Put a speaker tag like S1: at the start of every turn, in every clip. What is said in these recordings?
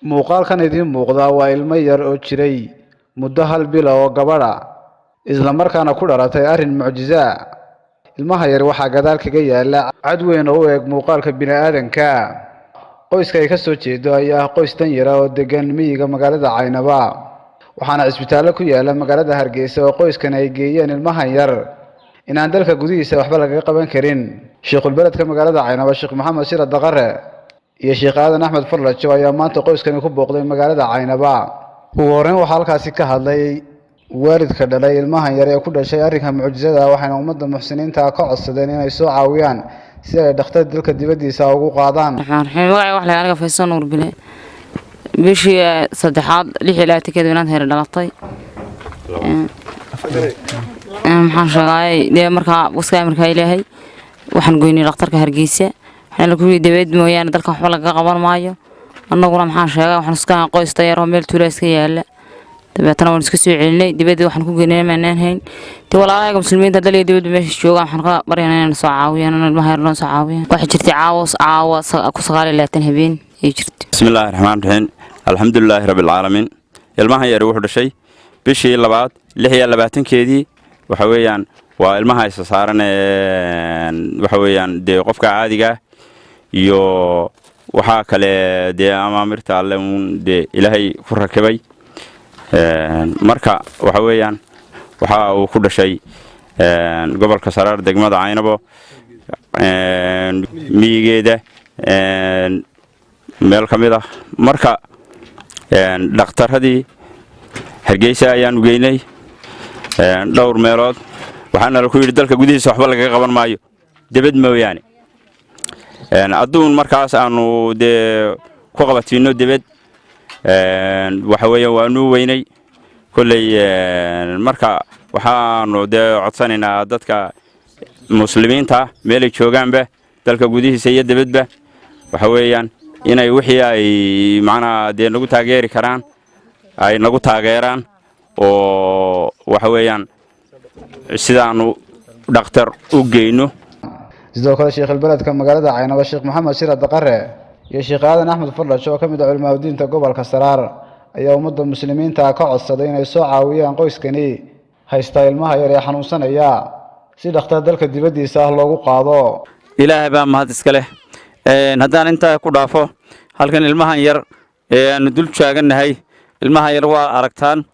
S1: Muuqaalkan idiin muuqda waa ilmo yar oo jiray muddo hal bil ah oo gabadha, isla markaana ku dhalatay arrin mucjiso ah. Ilmaha yar waxaa gadaal kaga yaala cad weyn oo u eg muuqaalka bini'aadanka. Qoyska ay ka soo jeedo ayaa ah qoys danyar ah oo degan miyiga magaalada Caynaba, waxaana cisbitaallo ku yaala magaalada Hargeysa oo qoyskan ay geeyeen ilmahan yar inaan dalka gudihiisa waxba lagaga qaban karin. Sheekhulbeledka magaalada Caynaba, Sheekh Maxamed Shira Daqare, iyo Sheekh Aadan Axmed Farlajo ayaa maanta qoyskani ku booqday magaalada Caynaba. Ugu horreyn waxaa halkaasi ka hadlay waalidka dhalay ilmahan yar ee ku dhashay arrinka mucjisada, waxayna ummadda muxsiniinta ka codsadeen inay soo caawiyaan si ay dhakhtar dalka dibaddiisa ugu qaadaan.
S2: Raxmaan magacay wax la aniga Faysan Nuur Bile. Bishii saddexaad 26-keeda inaad heer dhalatay. Maxaan sheegaayay dee, markaa waska amarkaa Ilaahay waxaan goynay dhakhtarka Hargeysa. Waxaan la kuwii dabeed mooyaane dalka waxba lagaga qaban maayo. Annaguna maxaan sheegaa, waxaan iska qoys dayar oo meel tuula iska yaala. Dabeetana waan iska soo celinay dibadda, waxaan ku geynay maanaan hayn. Dee walaalahaga muslimiinta dal iyo dibadda meesha joogaan waxaan ka baryanaa inay soo caawiyaan, in ilmaha yar noo soo caawiyaan. Waxay jirtay caawa, caawa ku 29 habeen ayay jirtay.
S3: Bismi illaahi raxmaan raxiim, alxamdulilaahi rabbilcaalamiin. Ilmahan yari wuxuu dhashay bishii labaad 26-keedii. Waxa weeyaan waa ilmaha isa saaran, waxa weeyaan dee qofka caadiga iyo waxaa kale dee amaamirta Alle uun dee Ilaahay ku rakibay. Marka waxa weeyaan waxa uu ku dhashay gobolka Saraar, degmada Caynabo miyigeeda meel ka mid ah. Marka dhakhtaradii Hargeysa ayaanu geynay dhowr meelood. Waxaana la ku yidhi dalka gudihiisa waxba lagaga qaban maayo, debed mooyaane. Adduun markaas aanu dee ku qabatiino debed waxa weeyaan waanuu weynay kolley. Marka waxaanu dee codsanaynaa dadka muslimiinta meelay joogaanba, dalka gudihiisa iyo debedba, waxa weeyaan inay wixii ay macnaha dee nagu taageeri karaan ay nagu taageeraan, oo waxa weeyaan sidaanu dhakhtar u geyno.
S1: Sidoo kale sheekhulbeledka magaalada Caynaba, Sheekh Maxamed Shira Daqare, iyo Sheekh Aadan Axmed Fardhash oo ka mid ah culimaadudiinta gobolka Saraar ayaa ummadda muslimiinta ka codsaday inay soo caawiyaan qoyskani haysta ilmaha yar ee xanuunsanaya si dhakhtar dalka dibaddiisa ah loogu qaado.
S4: Ilaahay baa mahad iska leh. Haddaan intaa ku dhaafo, halkan ilmahan yar ee aanu dul taagannahay, ilmahan yar waa aragtaan,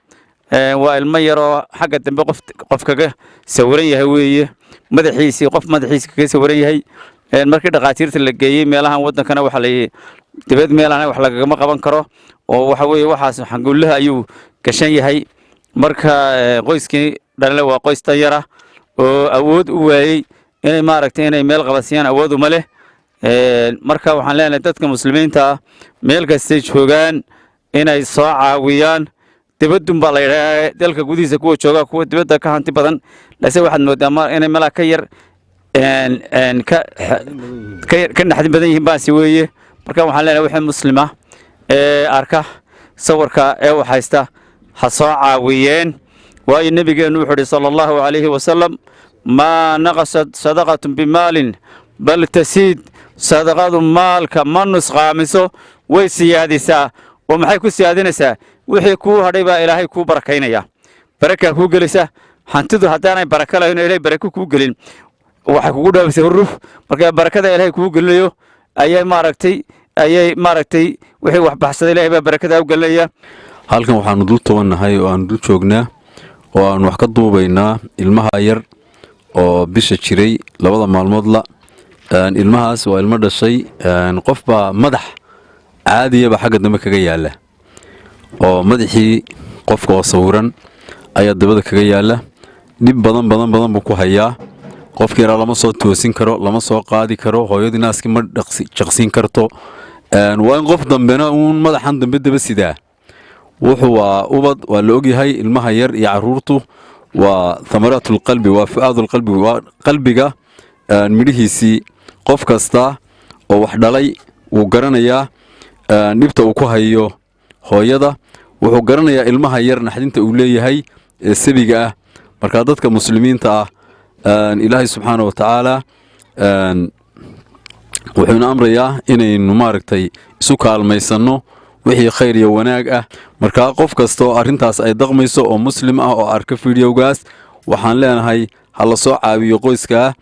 S4: waa ilmo yar oo xagga dambe qof kaga sawiran yahay weeye, madaxiisii qof madaxiisi kaga sawiran yahay. Markii dhakhaatiirta la geeyey meelahan waddankana, waxa la dibad meelahan wax lagagama qaban karo, oo waxa weeye waxaas xangullaha ayuu gashan yahay. Marka qoyskii dhalale waa qoys danyara oo awood u waayey inay maaragtay inay meel qabasiyaan, awood uma leh. Marka waxaan leenahay dadka muslimiinta ah meel kastay joogaan inay soo caawiyaan. Dibadun baa la yidhaha, dalka gudihiisa kuwa jooga kuwa dibadda ka hanti badan lase waxaad moodaa inay meelaha ka yar ka naxdin badan yihiin baasi weeye. Marka waxaan leenahay wixii muslima ee arka sawirka ee wax haysta ha soo caawiyeen, waayo nebigeennu wuxuu idhi sala Allahu calayhi wasalam: "Maa naqasat sadaqatun bimaalin bal tasiid." Sadaqadu maalka ma nusqaamiso, way siyaadisaa. Oo maxay ku siyaadinaysaa? Wixii kuu hadhay baa Ilaahay kuu barakaynaya, barakaa kuu gelaysa. Hantidu haddaanay baraka lahayn oo Ilahay barako kuu gelin, waxay kugu dhaafaysa huruf. Marka barakada Ilaahay kuu gelinayo ayay maaragtay ayay maaragtay wixii wax baxsaday Ilaahay baa barakada u gelinaya.
S5: Halkan waxaanu dul tubannahay oo aanu dul joognaa oo aanu wax ka duubaynaa ilmaha yar oo bisha jiray labada maalmoodla. Ilmahaas waa ilmo dhashay qof baa madax caadiyaba xagga dambe kaga yaalla, oo madaxii qofka oo sawiran ayaa dabada kaga yaalla. Dhib badan badan badan buu ku hayaa qofka yaraa. Lama soo toosin karo, lama soo qaadi karo, hooyadii naaskii ma jaqsiin karto. Waa in qof dambena uun madaxan dambe daba sidaa. Wuxuu waa ubad, waa la ogyahay ilmaha yar iyo caruurtu waa thamaraatulqalbi, waa fu'aadulqalbi, waa qalbiga midhihiisii. Qof kasta oo wax dhalay wuu garanayaa dhibta uu ku hayo hooyada, wuxuu garanayaa ilmaha yar naxdinta uu leeyahay ee sabiga ah. Marka dadka muslimiinta ah, Ilaahay subxaana wa tacaala wuxuuna amrayaa inaynu maaragtay isu kaalmaysanno. Wixii khayr iyo wanaag ah. Markaa qof kasta oo arrintaas ay daqmayso oo Muslim ah oo arka fiidiyowgaas, waxaan leenahay ha la soo caawiyo qoyskaa.